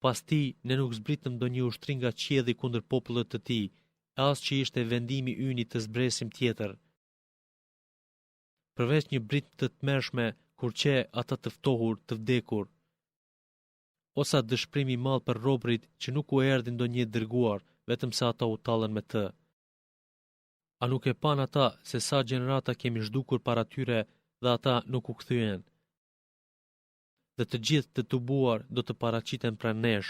Pas tij ne nuk zbritëm ndonjë ushtri nga qielli kundër popullit të tij, e as që ishte vendimi yni të zbresim tjetër. Përveç një britme të tmerrshme kur qe ata të ftohur, të vdekur. O sa dëshpërim i madh për robërit që nuk u erdhi ndonjë i dërguar, vetëm se ata u tallën me të. A nuk e panë ata se sa gjenerata kemi zhdukur para tyre dhe ata nuk u kthyen? Dhe të gjithë të tubuar do të paraqiten pranë nesh.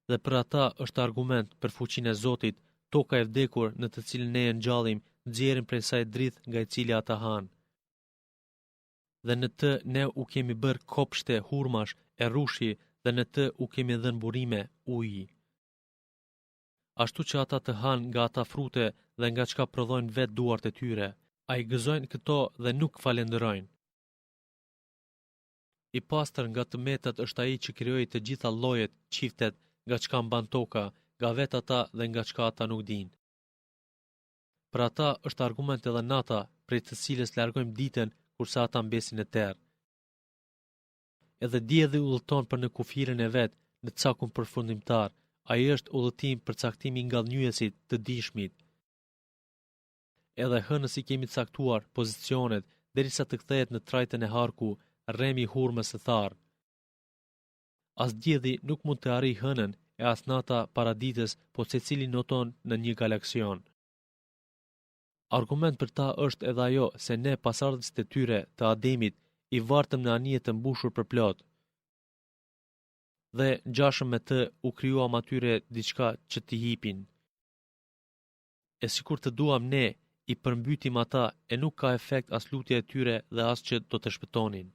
Dhe për ata është argument për fuqinë e Zotit, toka e vdekur në të cilën ne e ngjallim, nxjerrim prej saj drith nga i cili ata hanë. Dhe në të ne u kemi bërë kopshte hurmash e rrushi dhe në të u kemi dhënë burime uji. Ashtu që ata të hanë nga ata frute dhe nga çka prodhojnë vetë duart e tyre. A i gëzojnë këto dhe nuk falënderojnë. I pastër nga të metat është ai që krijoi të gjitha llojet, çiftet, nga çka mban toka, nga vetë ata dhe nga çka ata nuk dinë. Për ata është argument edhe nata, prej të cilës largojmë ditën, kurse ata mbesin në terr. Edhe dielli udhëton për në kufirin e vet, në cakun përfundimtar. Ai është udhëtim përcaktimi i ngadhënjyesit, të dijshmit. Edhe hënës i kemi caktuar pozicionet derisa të kthehet në trajtën e harku, rremi i hurmës së tharë. As dielli nuk mund të arrijë hënën, e as nata para ditës, po secili noton në një galaksion. Argument për ta është edhe ajo se ne pasardhësit e tyre, të Ademit, i vartëm në anije të mbushur përplot. Dhe, ngjashëm me të, u krijuam atyre diçka që t'i hipin. E sikur të duam ne, i përmbytim ata e nuk ka efekt as lutja e tyre dhe as që do të shpëtonin.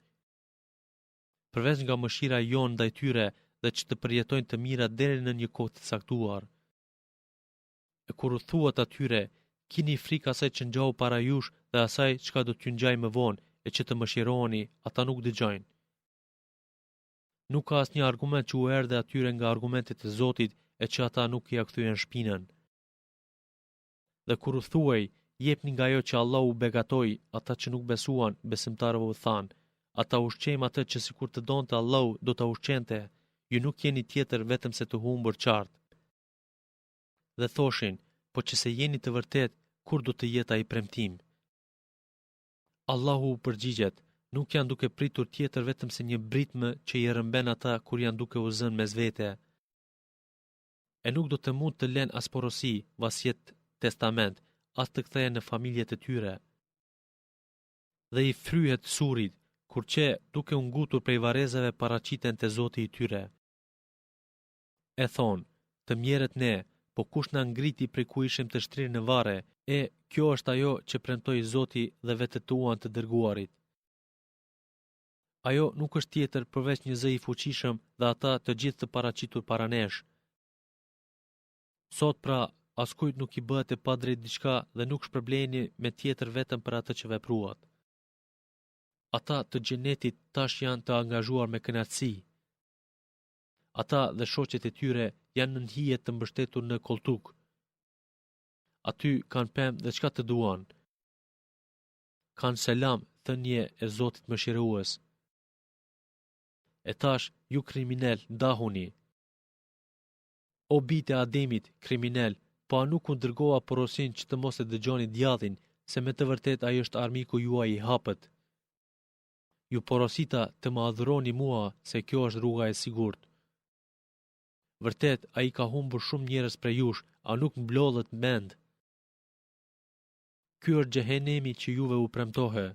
Përveç nga mëshira jonë ndaj tyre dhe që të përjetojnë të mira deri në një kohë të caktuar. E kur u thuhet atyre, kini frikë asaj që ngjau para jush dhe asaj çka do t'ju ngjajë më vonë e që të mëshiroheni, ata nuk dëgjojnë. Nuk ka asnjë argument që u erdhi atyre nga argumentet e Zotit e që ata nuk ia kthyen shpinën. Dhe kur u thuhej, jepni nga ajo që Allahu u begatoi, ata që nuk besuan, besimtarëve u thanë, a ta ushqejmë atë që sikur të donte Allahu do ta ushqente, ju nuk jeni tjetër vetëm se të humbur qartë. Dhe thoshin, po që se jeni të vërtetë, kur do të jetë ai premtim? Allahu u përgjigjet, nuk janë duke pritur tjetër vetëm se një britmë që i rrëmben ata kur janë duke u zënë mes vete. E nuk do të mund të lënë as porosi, vasijet testament, as të kthehen në familjet e tyre. Dhe i fryhet surit, kur që duke u ngutur prej varrezave paraqiten te Zoti i tyre. E thonë, të mjerët ne, po kush na ngriti prej ku ishim të shtrirë në varre, e, kjo është ajo që premtoi Zoti dhe vërtetuan të dërguarit. Ajo nuk është tjetër përveç një zë i fuqishëm dhe ata të gjithë të paraqitur para nesh. Sot pra, askujt nuk i bëhet e padrejtë diçka dhe nuk shpërbleheni me tjetër vetëm për atë që vepruat. Ata të xhenetit tash janë të angazhuar me kënaqësi. Ata dhe shoqet e tyre janë nën hije të mbështetur në kolltukë. Aty kanë pemë dhe çka të duan. Kanë selam, thënie e Zotit mëshirues. E tash, ju kriminelë, ndahuni. O bijtë e Ademit, kriminelë, po a nuk u dërgova porosinë që të mos e dëgjoni djallin, se me të vërtetë ai është armiku juaj i hapët. Ju porosita të më adhuroni mua, se kjo është rruga e sigurt. Vërtet, ai ka humbur shumë njerëz prej jush, a nuk mblodhët mend? Ky është xhehenemi që juve u premtohej.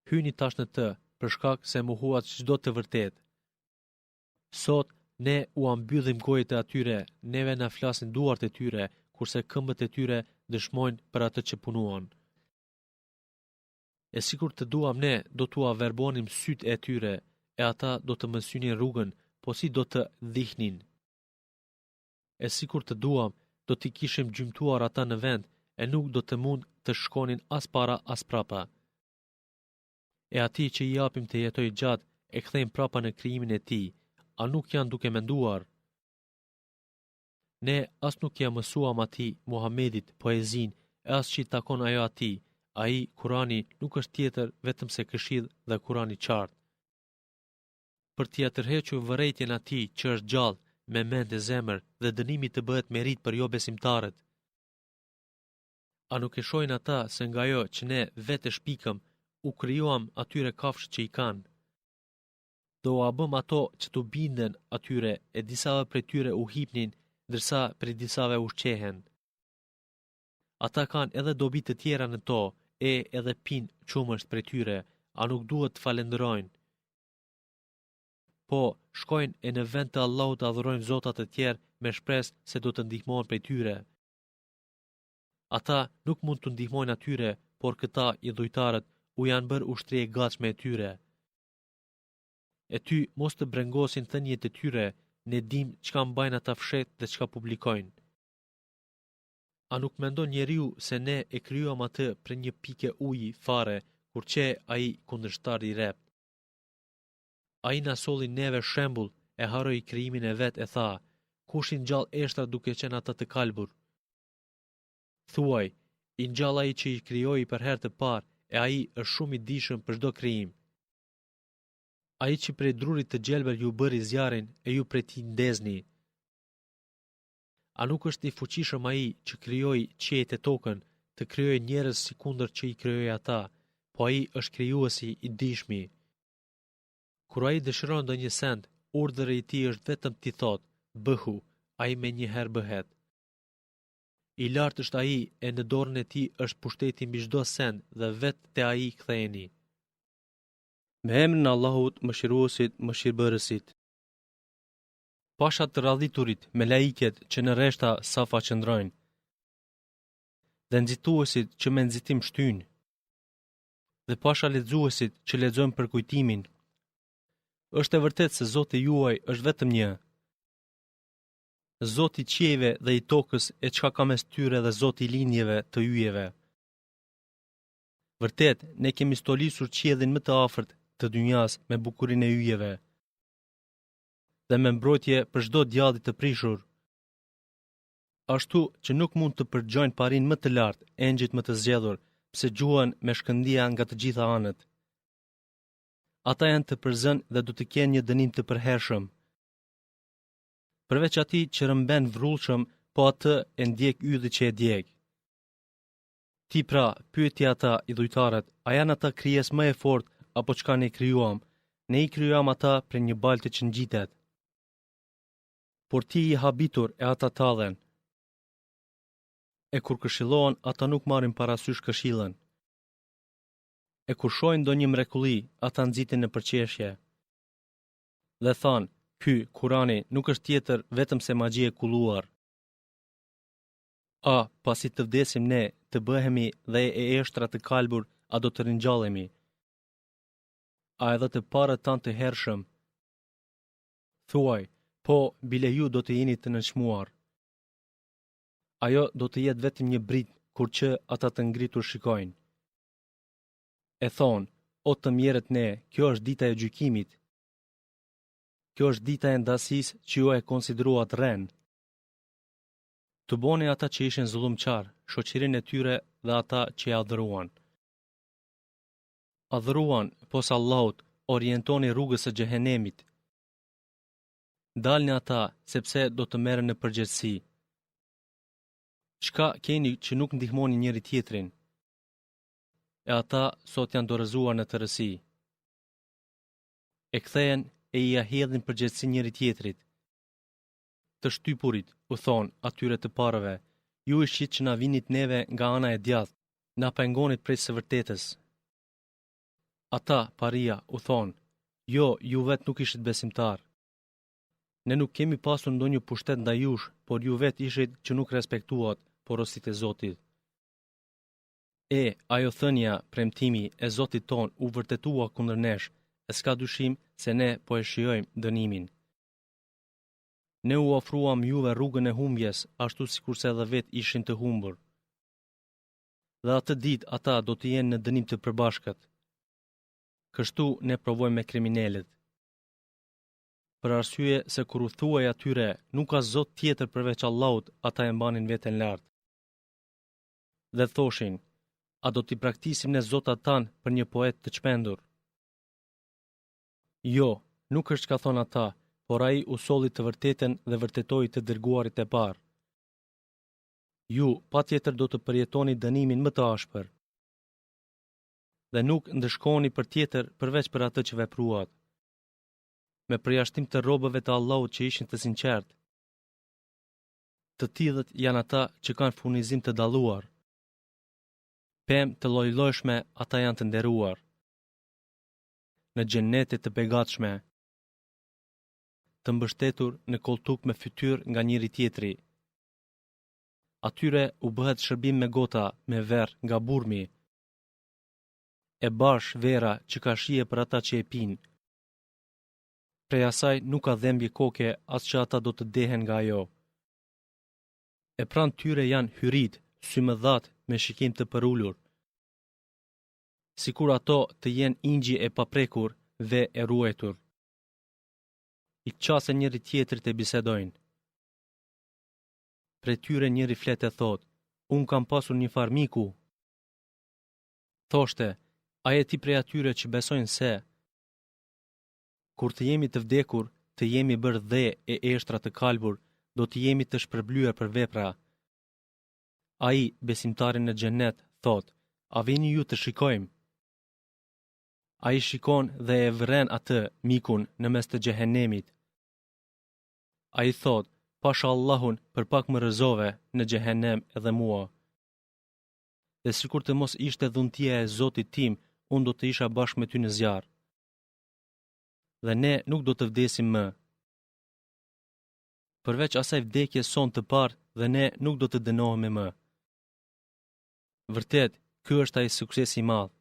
Hyni tash në të, për shkak se mohuat çdo të vërtetë. Sot, ne ua mbyllim gojët e atyre, neve na flasin duart e tyre, kurse këmbët e tyre dëshmojnë për atë që punuan. E sikur të duam ne, do t'ua verbonim sytë e tyre, e ata do të mësynin rrugën, po si do të dhihnin. E sikur të duam, do t'i kishim gjymtuar ata në vend, e nuk do të mund të shkonin as para as prapa. E atij që i japim të jetojë gjatë, e kthejmë prapa në krijimin e tij. A nuk janë duke menduar? Ne as nuk ia mësuam atij, Muhamedit, poezinë, e as që i takon ajo atij. Ai, Kurani, nuk është tjetër vetëm se këshillë dhe Kuran i qartë. Për t'ia tërhequr vërejtjen atij që është gjallë, me mend e zemër dhe dënimi të bëhet meritë për jobesimtarët. A nuk e shohin ata se nga ajo që ne vetë e shpikëm, u krijuam atyre kafshët që i kanë? Dhe ua bëmë ato që t'u binden atyre e disave prej tyre u hipnin, ndërsa prej disave ushqehen. Ata kanë edhe dobi të tjera në to, e edhe pinë qumësht prej tyre, a nuk duhet të falënderojnë? Po, shkojnë e në vend të Allahut adhurojnë zota të tjerë me shpresë se do të ndihmohen prej tyre. Ata nuk mund t'u ndihmojnë atyre, por këta, idhujtarët, u janë bërë ushtri e gatshme e tyre. E ty mos të brengosin thëniet e tyre, ne dimë çka mbajnë ata fshehtë dhe çka publikojnë. A nuk mendon njeriu se ne e krijuam atë prej një pike uji fare, kur qe ai kundërshtar i rreptë? Ai na solli neve shembull e harroi krijimin e vet e tha, kush i ngjall eshtrat duke qenë ata të kalbur? Thuaj, i ngjall ai që i krijoi për herë të parë e ai është shumë i dijshëm për çdo krijim. Ai që prej drurit të gjelbër ju bëri zjarrin e ju prej tij ndezni. A nuk është i fuqishëm ai që krijoi qiejt e tokën, të krijojë njerëz sikundër që i krijoi ata, po ai është krijuesi i dijshmi. Kur ai dëshiron ndonjë send, urdhri i tij është vetëm t'i thotë, bëhu, ai menjëherë bëhet. I lartë është ai e në dorën e tij është pushteti mbi çdo send dhe vetë te ai ktheheni. Me emrin e Allahut, Mëshiruesit, Mëshirbërësit. Pasha të radhiturit, melaiket që në rreshta safa qëndrojnë. Dhe nxituesit që me nxitim shtyjnë. Dhe pasha lexuesit që lexojnë përkujtimin. Është e vërtetë se Zoti juaj është vetëm një. Zoti i qiejve dhe i tokës e çka ka mes tyre dhe Zoti i lindjeve të yjeve. Vërtet, ne kemi stolisur qiellin më të afërt të dynjasë me bukurinë e yjeve. dhe me mbrojtje prej çdo djalli të prishur. Ashtu që nuk mund të përgjojnë parinë më të lartë, engjëjt më të zgjedhur, pse gjuhen me shkëndija nga të gjitha anët. Ata janë të përzënë dhe do të kenë një dënim të përhershëm. Përveç atij që rrëmben vrullshëm, po atë e ndjek ylli që e djeg. Ti pra, pyeti ata, idhujtarët, a janë ata krijesë më e fortë apo çka ne krijuam? Ne i krijuam ata prej një balte që ngjitet. Por ti je i habitur e ata tallen. E kur këshillohen, ata nuk marrin parasysh këshillën. E kur shohin ndonjë mrekulli, ata nxitin në përqeshje. Dhe thanë, ky, Kurani, nuk është tjetër vetëm se magji e kulluar. A, pasi të vdesim ne, të bëhemi dhe e eshtra të kalbur, a do të ringjallemi? A edhe të parët tanë të hershëm? Thuaj, po, bile ju do të jeni të nënçmuar. Ajo do të jetë vetëm një britmë, kur që ata të ngritur shikojnë. E thonë, o të mjerët ne, kjo është dita e gjykimit. Kjo është dita e ndasisë që ju e konsideruat rrenë. Tuboni ata që ishin zullumqarë, shoqërinë e tyre dhe ata që i adhuruan. Adhuruan, pos Allahut, orientoni rrugës së xhehenemit. Ndalni ata, sepse do të merren në përgjegjësi. Çka keni që nuk ndihmoni njëri-tjetrin? E ata sot janë dorëzuar në tërësi. E kthehen e ia hedhin përgjegjësinë njëri-tjetrit. Të shtypurit, u thonë, atyre të parëve, ju ishit që na vinit neve nga ana e djathtë, na pengonit prej së vërtetës. Ata, paria, u thonë, jo, ju vetë nuk ishit besimtarë. Ne nuk kemi pasur ndonjë pushtet ndaj jush, por ju vetë ishit që nuk respektuat porositë e Zotit. E, ajo thënia, premtimi, e Zotit tonë u vërtetua kundër nesh, e s'ka dyshim se ne po e shijojmë dënimin. Ne u ofruam juve rrugën e humbjes, ashtu sikurse edhe vetë ishim të humbur. Dhe atë ditë ata do të jenë në dënim të përbashkët. Kështu ne provojmë me kriminelët. Për arsye se kur u thuhej atyre, nuk ka zot tjetër përveç Allahut, ata e mbanin veten lart. Dhe thoshin, a do t'i braktisim ne zotat tanë për një poet të çmendur? Jo, Nuk është çka thonë ata, por ai u solli të vërtetën dhe vërtetoi të dërguarit e parë. Ju, patjetër do të përjetoni dënimin më të ashpër. Dhe nuk ndëshkoheni për tjetër përveç për atë që vepruat. Me përjashtim të robëve të Allahut që ishin të sinqertë. Të tillët janë ata që kanë furnizim të dalluar. Pemë të llojllojshme ata janë të nderuar. Në xhenete të begatshme. Të mbështetur në kolltuk me fytyrë nga njëri-tjetri. Atyre u bëhet shërbim me gota, me verë nga burmi. E bash vera që ka shije për ata që e pinë. Prej asaj nuk ka dhembje koke as që ata do të dehen nga ajo. E pranë tyre janë hyritë, symëdhatë me shikim të përulur. Sikur ato të jenë inxhi e paprekur dhe e ruajtur. I qasen njëri-tjetrit e bisedojnë. Prej tyre njëri flet e thotë, unë kam pasur një farë miku. Thoshte, a je ti prej atyre që besojnë se, kur të jemi të vdekur, të jemi bërë dhe e eshtra të kalbur, do të jemi të shpërblyer për vepra. Ai, besimtari në xhennet, thotë, a vini ju të shikojmë? Ai shikon dhe e vëren atë, mikun, në mes të xhehenemit. Ai thotë, pasha Allahun, për pak më rrëzove në xhehenem edhe mua. Dhe sikur të mos ishte dhuntia e Zotit tim, unë do të isha bashkë me ty në zjarr. Dhe ne nuk do të vdesim më. Përveç asaj vdekjes sonë të parë dhe ne nuk do të dënohemi më. Vërtet, ky është ai sukses i madh.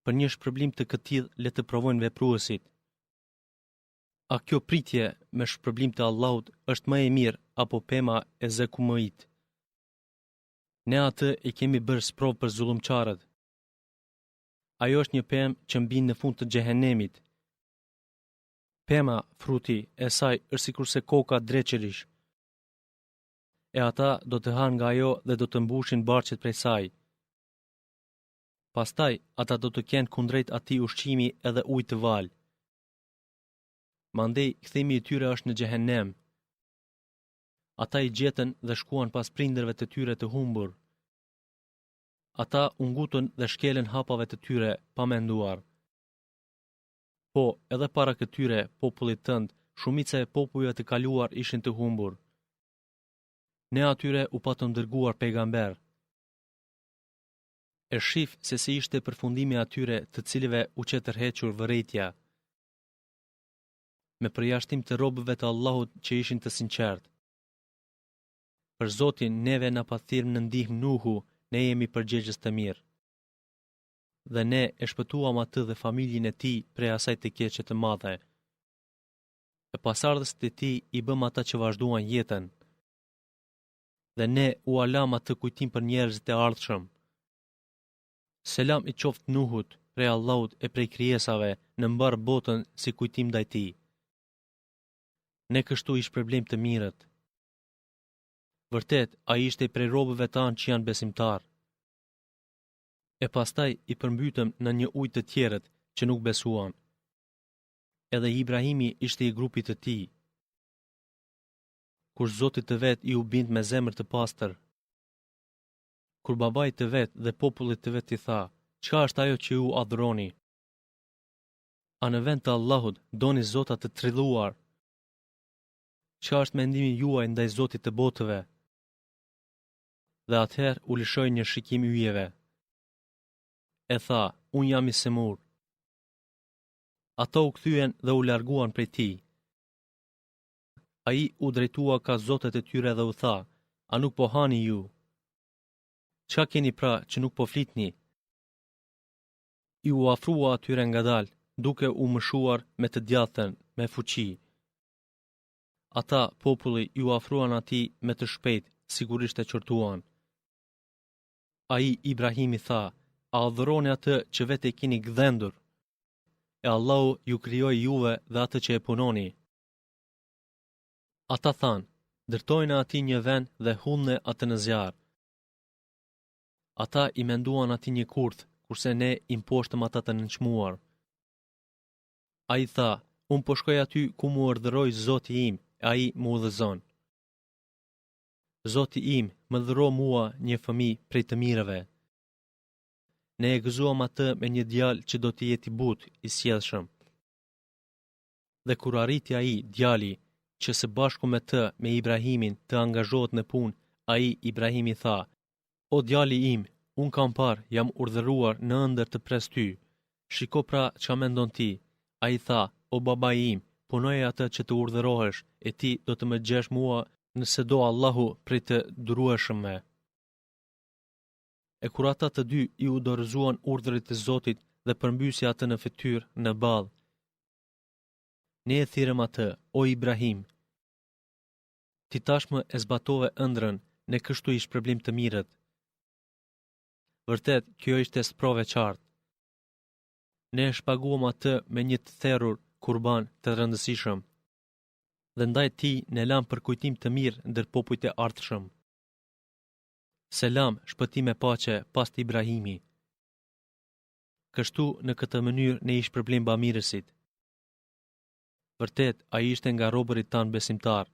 Për një shpërblim të këtillë le të provojnë vepruesit. A kjo pritje me shpërblim të Allahut është më e mirë apo pema e zekumit? Ne atë e kemi bërë sprovë për zullumqarët. Ajo është një pemë që mbin në fund të xhehenemit. Pema, fruti, e saj është sikurse koka dreqërish. E ata do të hanë nga ajo dhe do të mbushin barqet prej saj. Pastaj, ata do të kenë kundrejt atij ushqimi edhe ujë të valë. Mandej, kthimi i tyre është në xhehenem. Ata i gjetën dhe shkuan pas prindërve të tyre të humbur. Ata u ngutën dhe shkelën hapave të tyre, pa menduar. Po, edhe para këtyre, popullit tënd, shumica e popujve të kaluar ishin të humbur. Ne atyre u patëm dërguar pejgamberë. E shif se si ishte përfundimi i atyre të cilëve u qe tërhequr vërejtja. Me përjashtim të robëve të Allahut që ishin të sinqertë. Për Zotin neve na pat thirrë në ndihmë Nuhu, ne jemi përgjegjës të mirë. Dhe ne e shpëtuam atë dhe familjen e tij prej asaj të keqe të madhe. E pasardhësit e tij i bëmë ata që vazhduan jetën. Dhe ne ua lamë atë kujtim për njerëzit e ardhshëm. Selam i qoftë Nuhut, prej Allahut e prej krijesave në mbarë botën si kujtim ndaj tij. Ne kështu i shpërblejmë të mirët. Vërtet, ai ishte prej robëve tanë që janë besimtarë. E pastaj i përmbytëm në një ujë të tjerët që nuk besuan. Edhe Ibrahimi ishte i grupit të tij. Kur Zotit të vet iu bind me zemër të pastër. Kur babait të vet dhe popullit të vet i tha, çka është ajo që ju adhuroni? A në vend të Allahut doni zota të trilluar? Çka është mendimi juaj ndaj Zotit të botëve? Dhe atëherë u lëshoi një shikim yjeve. E tha, unë jam i sëmurë. Ata u kthyen dhe u larguan prej tij. Ai u drejtua ka zotat e tyre dhe u tha, a nuk po hani ju? Çka keni pra që nuk po flitni? Iu afrua atyre ngadalë, duke u mëshuar me të djathtën, me fuqi. Ata, populli, iu afruan atij me të shpejtë, sigurisht e qortuan. Ai, Ibrahimi, tha, a adhuroni atë që vetë e keni gdhendur? E Allahu ju krijoi juve dhe atë që e punoni. Ata thanë, ndërtojini atij një vend dhe hudhne atë në zjarr. Ata i menduan atij një kurth, kurse ne i mposhtëm ata të nënçmuar. Ai tha, unë po shkoj aty ku më urdhëroi Zoti im, e ai më udhëzon. Zoti im, më dhuro mua një fëmijë prej të mirëve. Ne e gëzuam atë me një djalë që do të jetë i butë, i sjellshëm. Dhe kur arriti ai, djali, që së bashku me të, me Ibrahimin, të angazhohet në punë, ai, Ibrahimi tha, O djali im, unë kam parë, jam urdhëruar në ëndërr të pres ty. Shiko pra çka mendon ti. Ai tha, o babai im, punoje atë që të urdhërohesh, e ti do të më gjesh mua nëse do Allahu prej të durueshëmve. E kur ata të dy iu dorëzuan urdhrit të Zotit dhe përmbysi atë në fytyrë, në ballë. Ne e thirrëm atë, o Ibrahim, ti tashmë e zbatove ëndrrën, ne kështu i shpërblejmë të mirët. Vërtet, kjo ishte sprovë e qartë. Ne e shpaguam atë me një të therur, kurban, të rëndësishëm. Dhe ndaj tij ne lamë përkujtim të mirë ndër popujt e ardhshëm. Selam, shpëtim e paqe, pastë Ibrahimi. Kështu, në këtë mënyrë ne i shpërblejmë bamirësit. Vërtet, ai ishte nga robërit tanë besimtarë.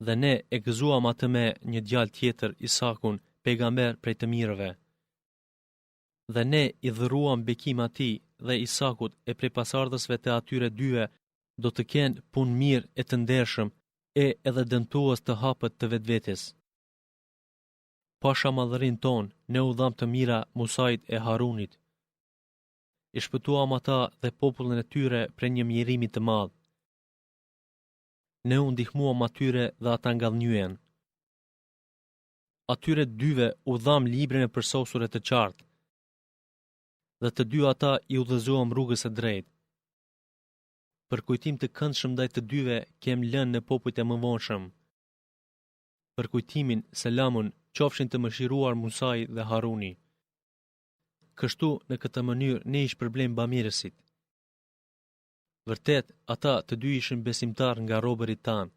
Dhe ne e gëzuam atë me një djalë tjetër, Isakun, pejgamber prej të mirëve. Dhe ne i dhuruam bekim atij dhe Isakut e prej pasardhësve të atyre dyve do të kenë punëmirë e të ndershëm e edhe dëmtues të hapët të vetvetes. Pasha madhërinë tonë, ne u dhamë të mira Musait e Harunit. I shpëtuam ata dhe popullin e tyre prej një mjerimi të madh. Ne u ndihmuam atyre dhe ata ngadhënjyen. Atyre dyve u dhamë librin e përsosur e të qartë. Dhe të dy ata i udhëzuam rrugës së drejtë. Përkujtim të këndshëm ndaj të dyve kem lënë në popujt e mëvonshëm. Përkujtimin, selamun, qofshin të mëshiruar Musai dhe Haruni. Kështu, në këtë mënyrë, ne i shpërblejmë bamirësit. Vërtet, ata të dy ishin besimtarë nga robërit tanë.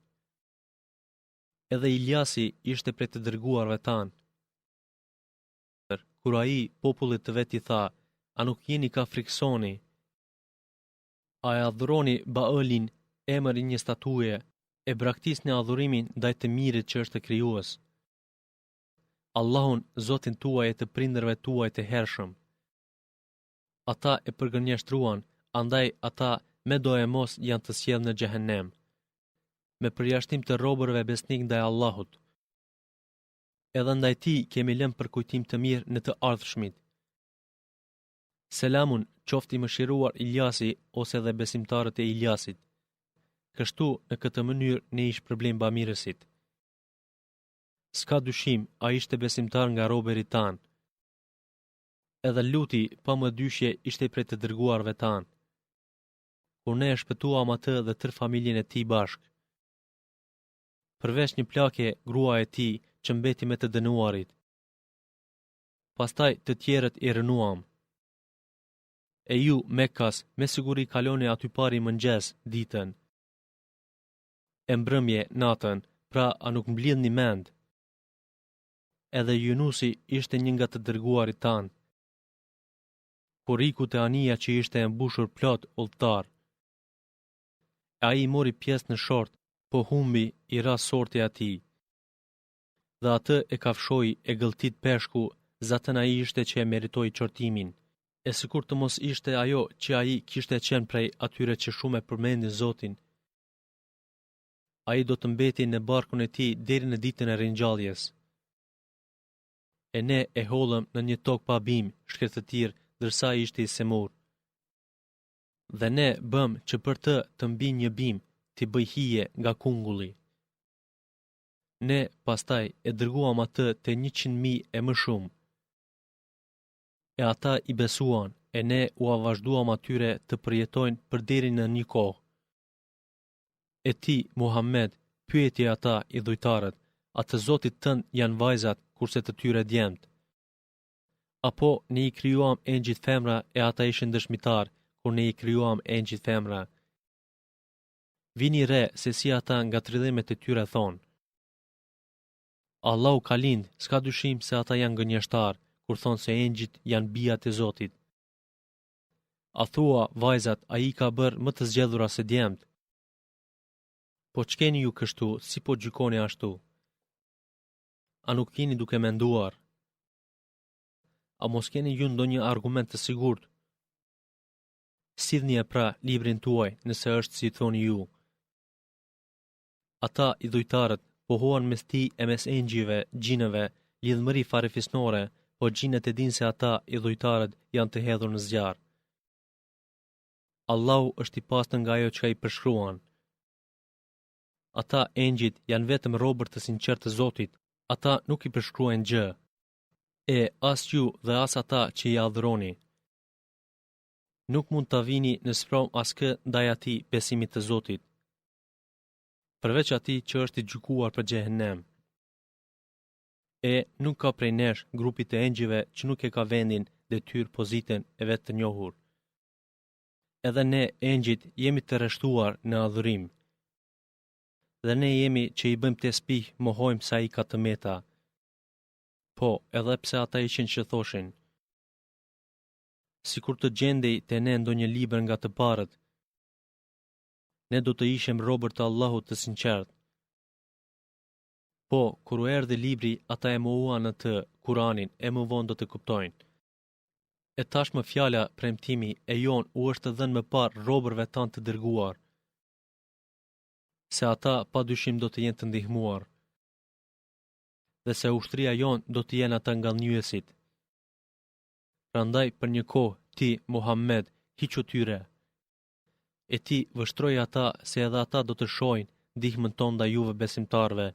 Edhe Iljasi ishte prej të dërguarve tanë. Kur ai popullit të vet i tha, a nuk jeni kah frikësoheni? A e adhuroni Baalin, emër i një statuje, e braktisni adhurimin ndaj të mirit që është krijues? Allahun, Zotin tuaj e të prindërve tuaj të hershëm. Ata e përgënjeshtruan, andaj ata medoemos janë të sjellë në xhehenem. Me përjashtim të robërve besnikë ndaj Allahut. Edhe ndaj tij kemi lënë përkujtim të mirë në të ardhshmit. Selamun, qoftë i mëshiruar Iljasi ose dhe besimtarët e Iljasit. Kështu, në këtë mënyrë, ne i shpërblejmë bamirësit. S'ka dyshim, ai ishte besimtar nga robërit tanë. Edhe Luti, pa mëdyshje, ishte prej të dërguarve tanë. Kur ne e shpëtuam atë dhe tërë familjen e tij bashkë. Përveç një plake, grua e tij, që mbeti me të dënuarit. Pastaj të tjerët i rrënuam. E ju, Mekkas, me siguri kaloni atypari mëngjes, ditën. E mbrëmje, natën, pra a nuk mblidhni mend? Edhe Junusi ishte një nga të dërguarit tanë. Kur iku te anija që ishte e mbushur plot udhëtarë. E ai mori pjesë në short, po humbi, i ra sorti atij. Dhe atë e kafshoi e gëlltit peshku, zaten ai ishte që e meritoi qortimin. E sikur të mos ishte ajo që ai kishte qenë prej atyre që shumë e përmendin Zotin, ai do të mbetej në barkun e tij deri në ditën e ringjalljes. E ne e hodhëm në një tokë pa bimë, shkretëtirë, ndërsa ishte i sëmurë. Dhe ne bëmë që për të të mbijë një bimë, t'i bëjë hije nga kungulli. Ne, pastaj, e dërguam atë te 100.000 e më shumë. E ata i besuan, e ne ua vazhduam atyre të përjetojnë për deri në një kohë. E ti, Muhammed, pyeti ata, idhujtarët, a të Zotit tënd janë vajzat, kurse të tyre djemtë? Apo ne i krijuam engjëjt femra e ata ishin dëshmitarë, kur ne i krijuam engjëjt femra? Vini re se si ata nga trillimet e tyre thonë. Allahu ka lind, s'ka dyshim se ata janë gënjeshtarë, kur thonë se engjëjt janë bijat e Zotit. A thua, vajzat, ai i ka bërë më të zgjedhura se djemtë? Po ç'keni ju kështu, si po gjykoni ashtu? A nuk jeni duke menduar? A mos keni ju ndonjë argument të sigurt? Sillnie pra librin tuaj nëse është si thoni ju. Ata, idhujtarët, pohuan mes tij e mes engjëjve, xhinëve, lidhmëri farefisnore, po xhinët e dinë se ata, idhujtarët, janë të hedhur në zjarr. Allahu është i pastër nga ajo çka i përshkruan. Ata, engjëjt, janë vetëm robër të sinqertë të Zotit. Ata nuk i përshkruajnë gjë. E, as ju dhe as ata që i adhuroni. Nuk mund ta vini në sprovë askë ndaj atij besimit të Zotit. Përveç atij që është i gjykuar për xhehenem. E, nuk ka prej nesh, grupit të engjëjve që nuk e ka vendin, detyrë, pozitën e vet të njohur. Edhe ne, engjëjt, jemi të rreshtuar në adhurim. Dhe ne jemi që i bëjmë tesbih, mohojmë se ai ka të meta. Po, edhe pse ata ishin që thoshin. Sikur të gjendej te ne ndonjë libër nga të parët, ne do të ishim robër të Allahut të sinqertë. Po, kur u erdhi libri, ata e mohuan atë, Kuranin, e më vonë do të kuptojnë. E tashmë fjala, premtimi, e jonë u është dhënë më parë robërve tanë të dërguar, se ata pa dyshim do të jenë të ndihmuar dhe se ushtria jonë do të jenë ata ngadhënjyesit. Prandaj për një kohë ti, Muhammed, hiqu tyre. E ti vështroji ata se edhe ata do të shohin ndihmën tonë ndaj juve besimtarëve.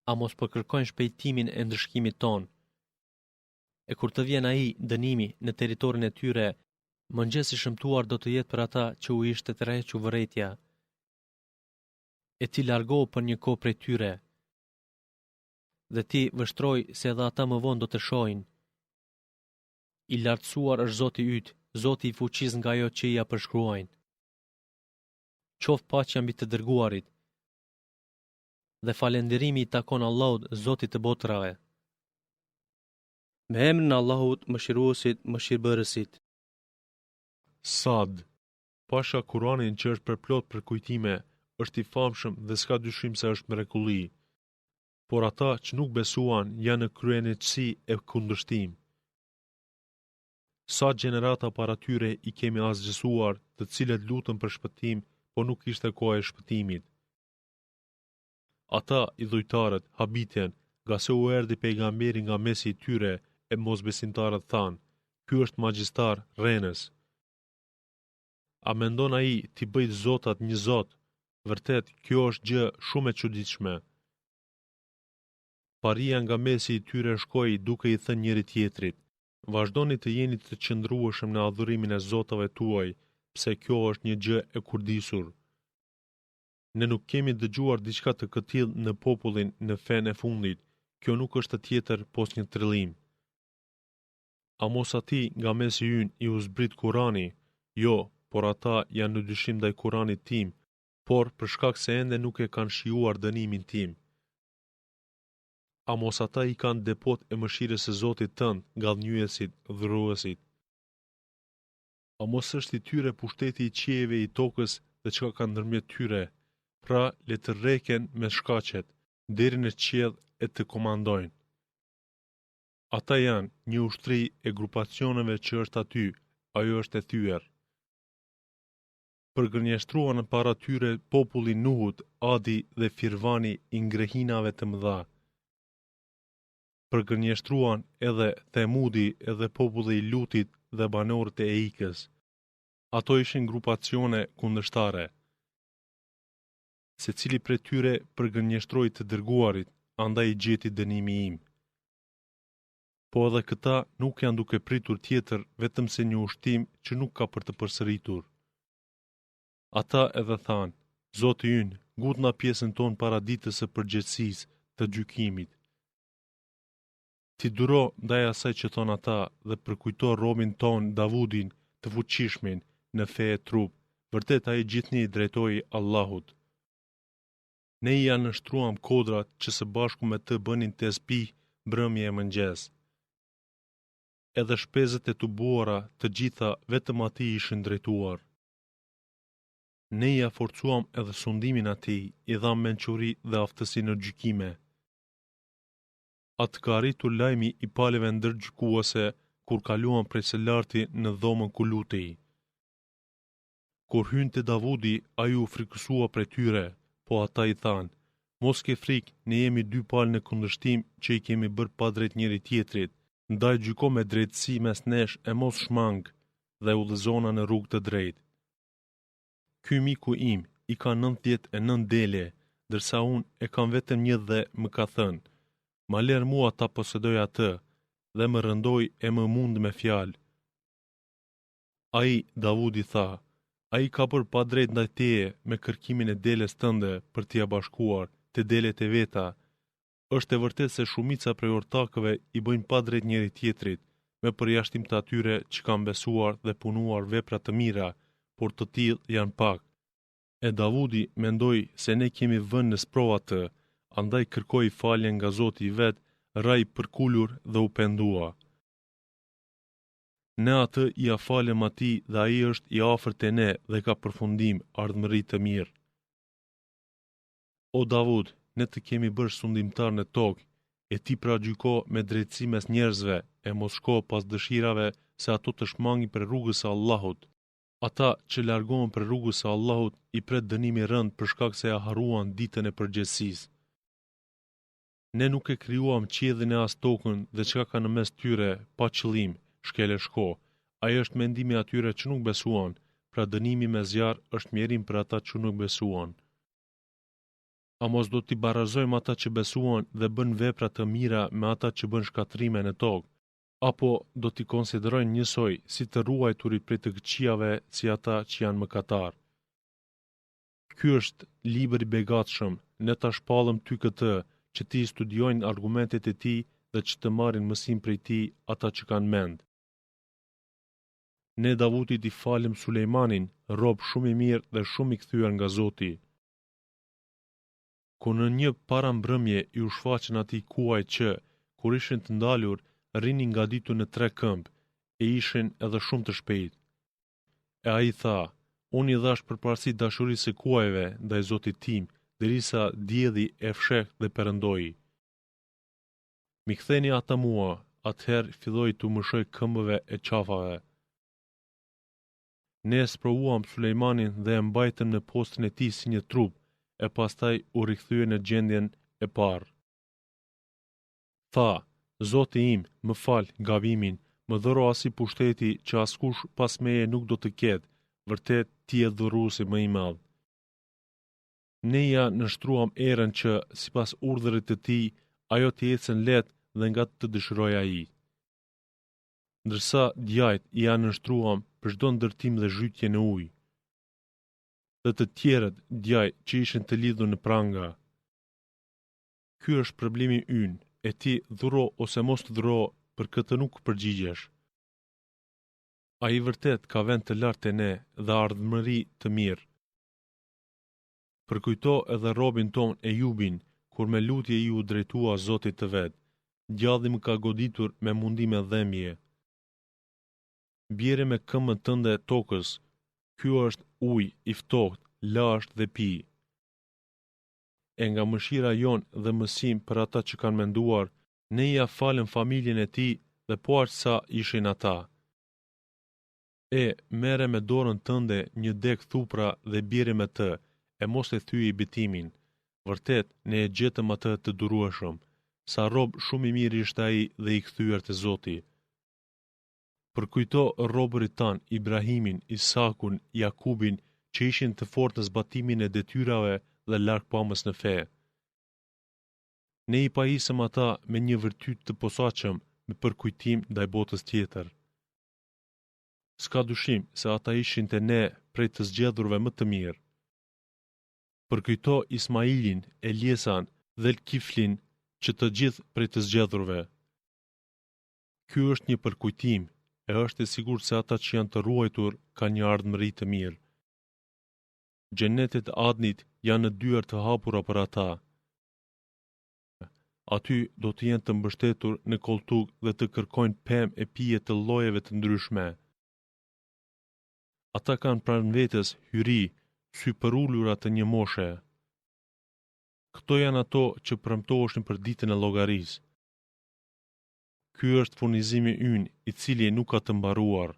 A mos po kërkojnë shpejtimin e ndëshkimit tonë? E kur të vjen ai, dënimi, në territorin e tyre, mëngjes i shëmtuar do të jetë për ata që u ishte tërhequr vërejtja. E ti largohu për një kohë prej tyre. Dhe ti vështroji se edhe ata më vonë do të shohin. I lartësuar është Zoti yt, Zoti i fuqisë nga ajo që ia përshkruajnë. Qoftë paqja mbi të dërguarit. Dhe falënderimi i takon Allahut, Zotit të botërave. Me emrin e Allahut, Mëshiruesit, Mëshirbërësit. Sad. Pasha Kuranin që është përplot përkujtime, është i famshëm dhe s'ka dyshim se është mrekulli. Por ata që nuk besuan janë në kryeneçësi e kundërshtim. Sa gjenerata para tyre i kemi asgjësuar, të cilët lutën për shpëtim, po nuk ishte koha e shpëtimit. Ata, idhujtarët, habiten, ngase u erdhi pejgamberi nga mesi i tyre, e mosbesimtarët thanë, ky është magjistar, rrenës. A mendon ai t'i bëjë zotat një zot? Vërtet, kjo është gjë shumë e çuditshme. Paria nga mesi i tyre shkoi duke i thënë njëri-tjetrit, Vazhdoni të jeni të qëndrueshëm në adhurimin e zotave tuaj, pse kjo është një gjë e kurdisur. Ne nuk kemi dëgjuar diçka të këtillë në popullin në fenë e fundit, kjo nuk është tjetër pos një trillim. A mos atij nga mesi ynë iu zbrit Kurani? Jo, por ata janë në dyshim ndaj Kuranit tim, por për shkak se ende nuk e kanë shijuar dënimin tim. A mos ata i kanë depot e mëshirës së Zotit tënd, ngadhënjyesit, dhuruesit? A mos është i tyre pushteti i qiejve i tokës dhe çka ka ndërmjet tyre? Pra, le të rreken me shkaqet, deri në qiell e të komandojnë. Ata janë një ushtri e grupacioneve që është aty, ajo është e thyer. Përgënjeshtruan para tyre populli i Nuhut, Adi dhe Firvani i ngrehinave të mëdha. Përgënjeshtruan edhe Themudi edhe populli i Lutit dhe banorët e Eikës. Ato ishin grupacione kundërshtare. Secili prej tyre përgënjeshtroi të dërguarit, andaj i gjeti dënimi im. Po edhe këta nuk janë duke pritur tjetër vetëm se një ushtim që nuk ka për të përsëritur. Ata edhe thanë, Zoti ynë, ngutna pjesën tonë para ditës së përgjegjësisë, të gjykimit. Ti duro ndaj asaj që thonë ata dhe përkujto robin tonë Davudin, të fuqishmin, në fe e trup, vërtet ai gjithnjë i drejtohej Allahut. Ne ia nënshtruam kodrat që së bashku me të bënin tesbih mbrëmje e mëngjes. Edhe shpezët e tubuara të gjitha vetëm atij i ishin drejtuar. Ne ia forcuam edhe sundimin atij, i dhamë mençuri dhe aftësi në gjykime. A të ka arritur lajmi i palëve ndërgjykuese kur kaluan prej së larti në dhomën ku lutej? Kur hynë te Davudi, ai u frikësua prej tyre, po ata i thanë, Mos ke frikë, ne jemi dy palë në kundërshtim që i kemi bërë padrejt njëri-tjetrit, ndaj gjyko me drejtësi mes nesh e mos shmang dhe udhëzona në rrugë të drejtë. Ky miku im i ka 99 dele, ndërsa unë e kam vetëm një dhe më ka thënë, ma lër mua ta posedoj atë, dhe më rëndoi e më mund me fjalë. Ai, Davudi tha, Ai ka bërë padrejt ndaj teje me kërkimin e deles tënde për t'ia bashkuar te delet e veta. Është e vërtetë se shumica prej ortakëve i bëjnë padrejt njëri-tjetrit, me përjashtim të atyre që kanë besuar dhe punuar vepra të mira, por të tillë janë pak. E Davudi mendoi se ne kemi vënë në sprovë atë, andaj kërkoi falje nga Zoti i vet, ra i përkulur dhe u pendua. Ne atë ia falëm atij dhe ai është i afërt te ne dhe ka përfundim, ardhmëri të mirë. O Davud, ne të kemi bërë sundimtar në tokë, e ti pra gjyko me drejtësi mes njerëzve, e mos shko pas dëshirave se ato të shmangin prej rrugës së Allahut. Ata që largohen prej rrugës së Allahut i pret dënim i rëndë për shkak se e harruan ditën e përgjegjësisë. Ne nuk e krijuam qiellin e as tokën dhe çka ka në mes tyre, pa qëllim, shkel e shko. Ai është mendimi i atyre që nuk besuan, pra dënimi me zjarr është mjerim për ata që nuk besuan. A mos do t'i barazojmë ata që besuan dhe bënë vepra të mira me ata që bënë shkatërrime në tokë? Apo do t'i konsiderojnë njësoj si të ruajturit prej të këqijave si ata që janë mëkatarë? Ky është libër i begatshëm, ne ta shpallëm ty këtë, që t'i studiojnë argumentet e tij dhe që të marrin mësim prej tij ata që kanë mend. Ne Davutit i falëm Sulejmanin, rob shumë i mirë dhe shumë i kthyer nga Zoti. Kur në një parambrëmje iu shfaqën atij kuaj që, kur ishin të ndalur, rrinin ngaditur në tre këmbë, e ishin edhe shumë të shpejtë. E ai tha, Unë i dhashë përparësi dashurisë së kuajve ndaj Zotit tim, derisa dielli e fshehu dhe perëndoi. M'i ktheni ata mua, atëherë filloi t'u mëshojë këmbëve e qafave. Ne e sprovuam Sulejmanin dhe e mbajtëm në postin e tij si një trup, e pastaj u rikthye në gjendjen e parë. Tha, Zoti im, më fal gabimin, më dhuro asi pushteti që askush pas meje nuk do të ketë, vërtet ti je dhuruesi më i madh. Ne ia nënshtruam erën që, sipas urdhrit të tij, ajo të ecën lehtë dhe nga të dëshirojë ai. Ndërsa djajtë ia nënshtruam për çdo ndërtim dhe zhytje në ujë. Dhe të tjerët djaj që ishin të lidhur në pranga. Ky është problemi ynë, e ti dhuro ose mos dhuro, për këtë nuk përgjigjesh. Ai vërtet ka vend të lartë te ne dhe ardhmëri të mirë. Përkujto edhe robin tonë Ejubin, kur me lutje iu drejtua Zotit të vet. Djalli më ka goditur me mundim e dhembje. Bjeri me këmbën tënde tokës. Ky është ujë i ftohtë, lasht dhe pi. E nga mëshira jonë dhe mësim për ata që kanë menduar, ne ia falëm familjen e tij dhe po aq sa ishin ata. E, merre me dorën tënde një degë thupra dhe bjeri me të, e mos e thyej betimin. Vërtet, ne e gjetëm atë të durueshëm. Sa rob shumë i mirë ishte ai dhe i kthyer te Zoti. Përkujto robërit tanë Ibrahimin, Isakun, Jakubin, që ishin të fortë në zbatimin e detyrave dhe largpamës në fe. Ne i pajisëm ata me një virtyt të posaçëm, me përkujtim ndaj botës tjetër. S'ka dyshim se ata ishin te ne prej të zgjedhurve më të mirë. Përkujto Ismailin, Eljesan, Dhelkiflin, që të gjithë prej të zgjedhurve. Ky është një përkujtim, e është e sigurt se ata që janë të ruajtur kanë një ardhmëri të mirë. Xhenetet e Adnit janë në dyer të hapura për ata. Aty do të jenë të mbështetur në kolltuk dhe të kërkojnë pemë e pije të llojeve të ndryshme. Ata kanë pranë vetes hyri, sypërulura të një moshe. Këto janë ato që premtoheshin për ditën e llogarisë. Ky është furnizimi ynë, i cili nuk ka të mbaruar.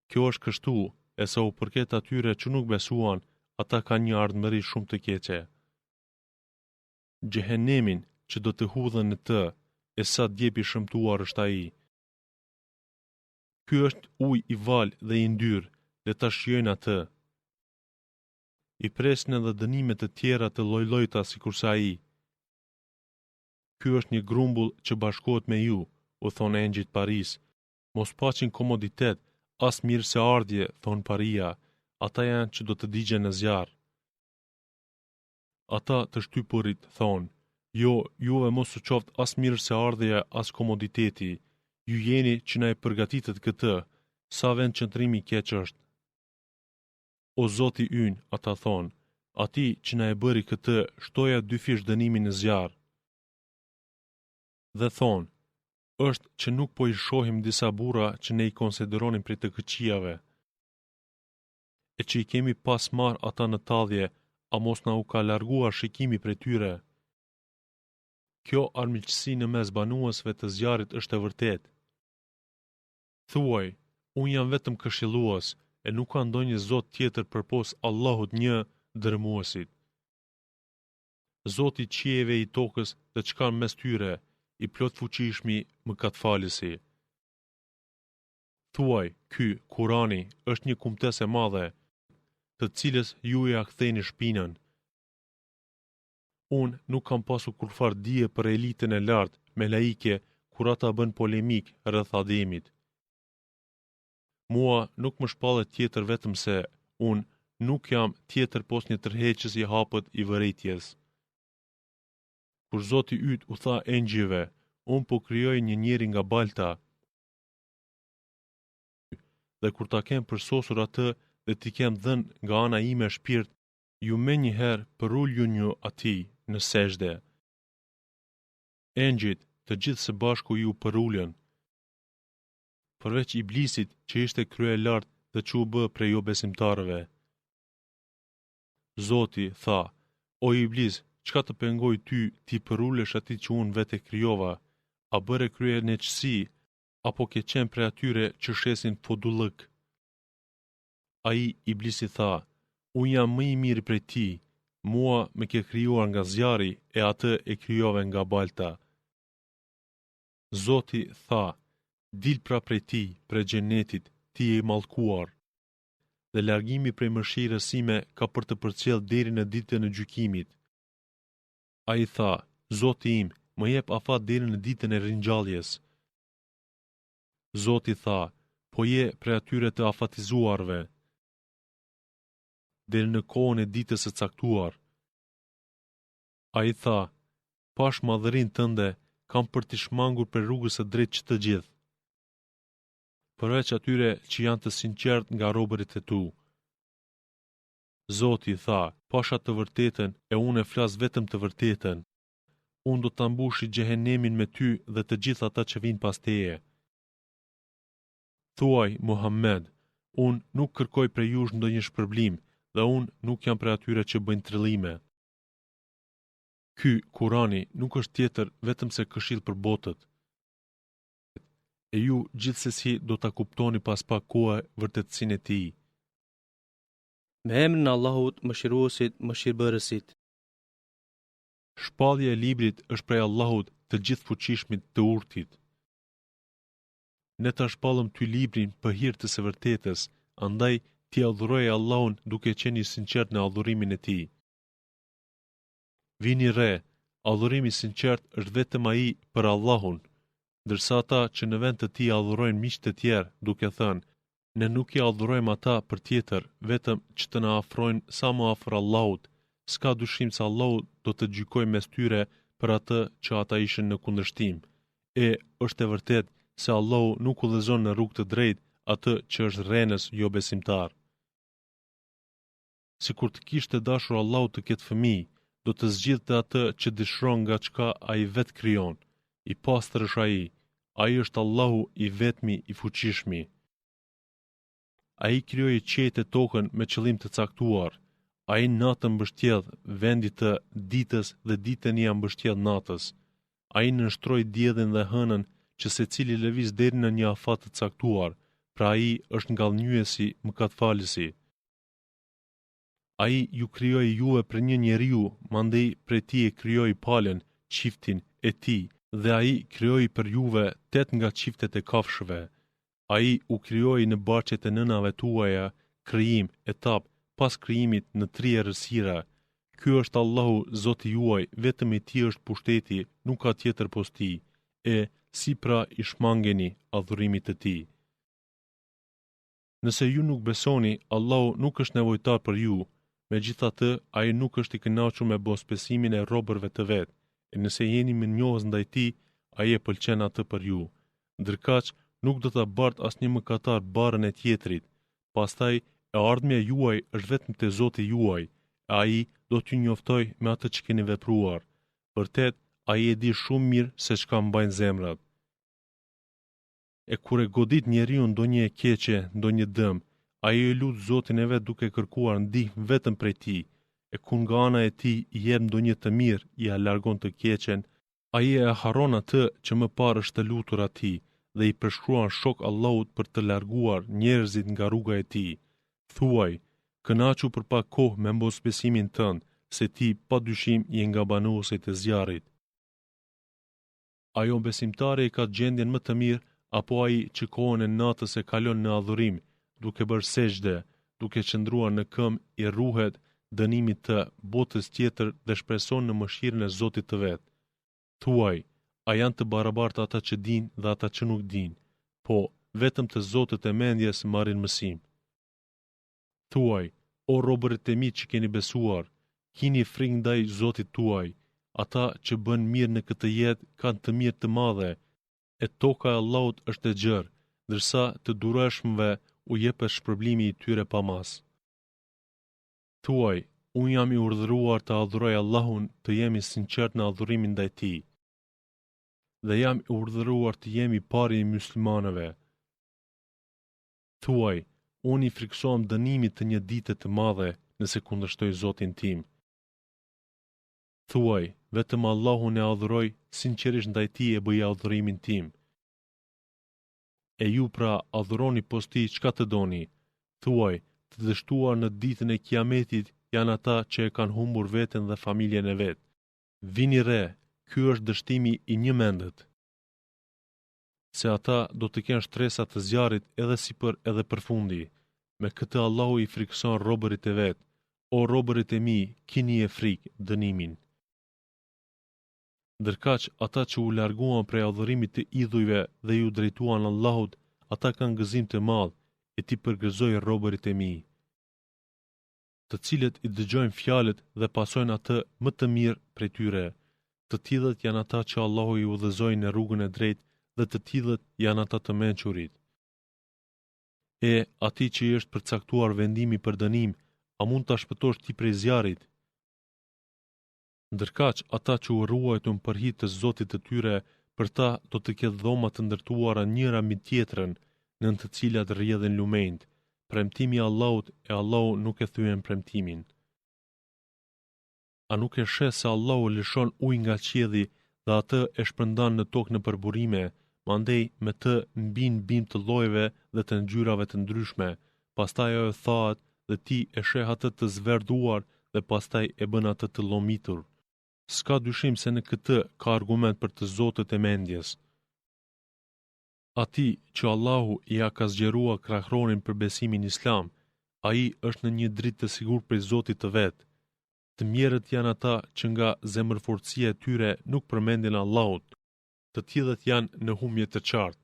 Kjo është kështu, e sa u përket atyre që nuk besuan, ata kanë një ardhmëri shumë të keqe. Xhehenemin që do të hudhen në të, e sa djep i shëmtuar është ai. Ky është ujë i valë dhe i ndyrë, le ta shijojnë atë. I presin edhe dënime të tjera të llojllojta sikurse ai. Ky është një grumbull që bashkohet me ju, u thonë engjëjt parisë. Mos paçin komoditet, as mirëseardhje, thonë paria, ata janë që do të digjen në zjarr. Ata të shtypurit thonë, jo, juve mos u qoftë as mirëseardhja, as komoditeti, ju jeni që na e përgatitët këtë, sa vendqëndrim i keq është. O Zoti ynë, ata thonë, atij që na e bëri këtë, shtoja dyfish dënimin në zjarr. Dhe thonë, është që nuk po i shohim disa burra që ne i konsideronim prej të këqijave. e që i kemi pas marrë ata në tallje, a mos na u ka larguar shikimi prej tyre? Kjo armiqësi në mes banuesve të zjarrit është e vërtetë. Thuaj, unë jam vetëm këshillues, e nuk ka ndonjë zot tjetër përpos Allahut një, dërrmuesit. Zoti i qiejve i tokës dhe ç'ka mes tyre, i plotfuqishmi, mëkatfalësi. Thuaj, ky, Kurani, është një kumtesë e madhe, të cilës ju ia ktheni shpinën. Unë nuk kam pasur kurrfarë dije për elitën e lartë, melaike, kur ata bënë polemikë rreth Ademit. Mua nuk më shpallet tjetër vetëm se, unë nuk jam tjetër pos një tërheqës i hapët i vërejtjes. Kur Zoti yt u tha engjëjve, unë po krijoj një njeri nga balta, Dhe kur ta kem përsosur atë dhe t'i kem dhënë nga ana ime shpirt, ju menjëherë përuljuni atij në sexhde. Engjëjt, të gjithë së bashku iu përulën. Përveç Iblisit, që ishte kryelartë dhe që u bë prej jobesimtarëve. Zoti, tha, O Iblis, çka të pengoi ty t'i përulesh atij që unë vetë e krijova? A bëre kryeneçësi, apo ke qenë prej atyre që shesin fodullëk? Ai, Iblisi tha, Unë jam më i miri prej tij, mua më ke krijuar nga zjarri e atë e krijove nga balta. Zoti, tha, Dil pra prej tij, prej xhenetit, ti je i mallkuar. Dhe largimi prej mëshirës sime ka për të përcjellë deri në ditën e gjykimit. Ai tha, Zoti im, më jep afat deri në ditën e ringjalljes. Zoti tha, po je prej atyre të afatizuarve. Deri në kohën e ditës së caktuar. Ai tha, pash madhërinë tënde, kam për t'i shmangur prej rrugës së drejtë që të gjithë. Përveç atyre që janë të sinqertë nga robërit e tu. Zoti tha, pasha të vërtetën e unë e flas vetëm të vërtetën. Unë do ta mbushi xhehenemin me ty dhe të gjithë ata që vijnë pas teje. Thuaj, Muhammed, unë nuk kërkoj prej jush ndonjë shpërblim dhe unë nuk jam prej atyre që bëjnë trillime. Ky, Kurani, nuk është tjetër vetëm se këshillë për botët. E ju gjithsesi do ta kuptoni pas pak kohe vërtetësinë e tij. Me emrin e Allahut, Mëshiruesit, Mëshirbërësit. Shpallja e librit është prej Allahut, të Gjithëfuqishmit, të Urtit. Ne ta shpallëm ty librin për hir të së vërtetës, andaj ti adhuroje Allahun duke qenë i sinqertë në adhurimin e Tij. Vini re, adhurimi i sinqertë është vetëm ai për Allahun, ndërsa ata që në vend të tij adhurojnë miq të tjerë, duke thënë, ne nuk i adhurojmë ata për tjetër, vetëm që të na afrojnë sa më afër Allahut, s'ka dyshim se Allahu do të gjykojë mes tyre për atë që ata ishin në kundërshtim. E, është e vërtetë se Allahu nuk udhëzon në rrugë të drejtë atë që është rrenës jobesimtar. Sikur të kishte dashur Allahu të ketë fëmijë, Do të zgjidhte atë që dëshiron nga çka Ai vetë krijon. I pastër është Ai. Ai është Allahu i vetmi i fuqishmi. Ai krijoi qiejt e tokën me qëllim të caktuar. Ai natën mbështjell vendit të ditës dhe ditën ia mbështjell natës. Ai nënshtroi diellin dhe hënën që secili lëviz deri në një afat të caktuar, pra ai është ngadhënjyesi, mëkatfalësi. Ai ju krijoi juve prej një njeriu, mandej prej tij e krijoi palën, çiftin, e tij, dhe ai krijoi për juve tetë nga çiftet e kafshëve. Ai u krijoi në barqet e nënave tuaja, krijim, etapë, pas krijimit në tri errësira. Ky është Allahu, Zoti juaj, vetëm i Tij është pushteti, nuk ka tjetër pos Tij. E, si pra i shmangeni adhurimit të Tij? Nëse ju nuk besoni, Allahu nuk është nevojtar për ju. Megjithatë, Ai nuk është i kënaqur me mosbesimin e robërve të vet, e nëse jeni mirënjohës ndaj Tij, Ai e pëlqen atë për ju. Ndërkaq, nuk do ta bartë asnjë mëkatar barrën e tjetrit. Pastaj, e ardhmja juaj është vetëm te Zoti juaj, e Ai do t'ju njoftojë me atë që keni vepruar. Vërtet, Ai e di shumë mirë se çka mbajnë zemrat. E kur e godit njeriun ndonjë e keqe, ndonjë dëm, ai e lut Zotin e vet duke kërkuar ndihmë vetëm prej tij, e kur nga ana e tij i jep ndonjë të mirë, ia largon të keqen, ai e harron atë që më parë është lutur atij dhe i përshkruan shok Allahut për të larguar njerëzit nga rruga e tij. Thuaj, kënaqu për pak kohë me mosbesimin tënd, se ti pa dyshim je nga banuesit e zjarrit. A jobesimtari e ka gjendjen më të mirë apo ai që kohën e natës e kalon në adhurim, duke bërë sexhde, duke qëndruar në këmbë i ruhet dënimit të botës tjetër dhe shpreson në mëshirën e Zotit të vet. Thuaj, a janë të barabartë ata që dinë dhe ata që nuk dinë? Po, vetëm të zotët e mendjes marrin mësim. Thuaj, o robërit e mi që keni besuar, kini frikë ndaj Zotit tuaj, ata që bënë mirë në këtë jetë kanë të mirë të madhe, e toka e Allahut është e gjerë, ndërsa të durueshmëve u jepet shpërblimi i tyre pa masë. Thuaj, unë jam i urdhëruar të adhuroj Allahun, të jem i sinqertë në adhurimin ndaj Tij. Dhe jam i urdhëruar të jem i pari i muslimanëve. Thuaj, unë i frikësohem dënimit të një dite të madhe nëse kundërshtoj Zotin tim. Thuaj, vetëm Allahun e adhuroj, sinqerisht ndaj Tij e bëj adhurimin tim. E ju pra adhuroni pos Tij çka të doni. Thuaj, të dështuar në ditën e Kiametit janë ata që e kanë humbur veten dhe familjen e vet. Vini re, ky është dështimi i njëmendët. se ata do të kenë shtresa të zjarrit edhe sipër edhe përfundi. Me këtë Allahu i frikëson robërit e vet. O robërit e mi, kinie frikë dënimin. Ndërkaq, ata që u larguan prej adhurimit të idhujve dhe iu drejtuan Allahut, ata kanë gëzim të madh, e ti përgëzoj robërit e mi. të cilët i dëgjojnë fjalët dhe pasojnë atë më të mirë prej tyre. Të tillët janë ata që Allahu i udhëzoi në rrugën e drejtë dhe të tillët janë ata të mençurit. E, atij që i është përcaktuar vendimi për dënim, a mund ta shpëtosh ti prej zjarrit? Ndërkaq, ata që u ruajtën për hir të Zotit të tyre, për ta do të ketë dhoma të ndërtuara njëra mbi tjetrën, nën të cilat rrjedhin lumenjtë. Premtimi i Allahut e Allahu nuk e thyen premtimin. A nuk e sheh se Allahu lëshon ujë nga qielli dhe atë e shpërndan në tokë nëpër burime, mandej me të mbijnë bimë të llojeve dhe të ngjyrave të ndryshme, pastaj ajo thahet dhe ti e sheh atë të zverdhuar dhe pastaj e bën atë të llomitur. S'ka dyshim se në këtë ka argument për të zotët e mendjes. Atij që Allahu ia ka zgjeruar krahërorin për besimin islam, ai është në një dritë të sigurt prej Zotit të vet. Të mjerët janë ata që nga zemërfortësia e tyre nuk përmendin Allahun. Të tillët janë në humbje të qartë.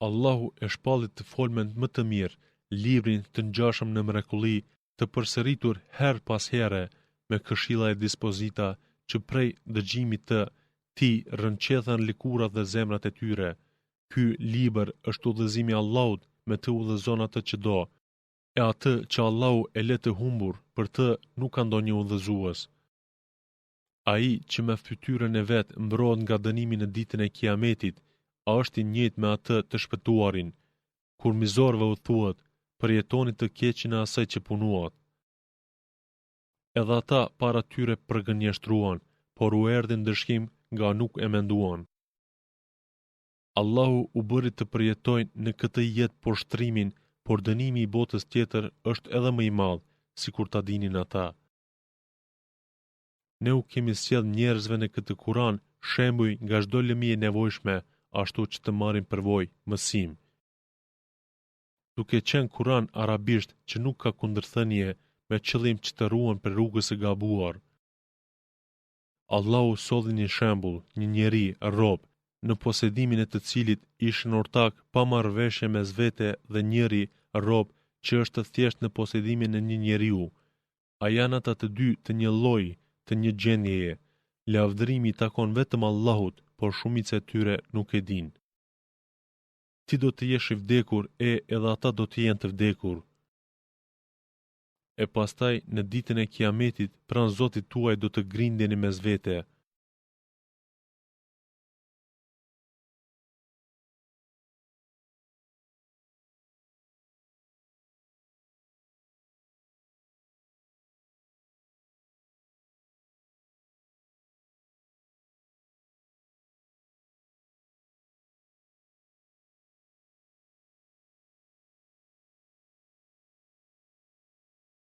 Allahu e shpalli të folmen më të mirë, librin të ngjashëm në mrekulli, të përsëritur herë pas here, me këshilla e dispozita që prej dëgjimit të tij rrënqethen lëkurat dhe zemrat e tyre. Ky libër është udhëzimi i Allahut, me të udhëzon atë që do. E atë që Allahu e lë të humbur, për të nuk ka ndonjë udhëzues. Ai që me fytyrën e vet mbrohet nga dënimi në ditën e Kiametit, a është i njëjtë me atë të shpëtuarin? Kur mizorëve u thuhet, përjetoni të keqen e asaj që punuat. Edhe ata para tyre përgënjeshtruan, por u erdhi ndëshkim nga nuk e menduan. Allahu u bëri të përjetojnë në këtë jetë poshtërimin, por dënimi i botës tjetër është edhe më i madh, sikur ta dinin ata. Ne u kemi sjellë njerëzve në këtë Kuran shembuj nga çdo lëmi e nevojshme, ashtu që të marrin përvojë, mësim. Duke qenë Kuran arabisht që nuk ka kundërthënie, me qëllim që të ruhen prej rrugës së gabuar. Allahu solli një shembull, një njeri, rob, në posedimin e të cilit ishin ortakë pa marrëveshje mes vete dhe njëri, rob, që është thjesht në posedimin e një njeriu. A janë ata të dy të një lloji, të një gjendjeje? Lavdërimi i takon vetëm Allahut, por shumica e tyre nuk e dinë. Ti do të jesh i vdekur e edhe ata do të jenë të vdekur. E pastaj në ditën e Kiametit pranë Zotit tuaj do të grindeni mes vete.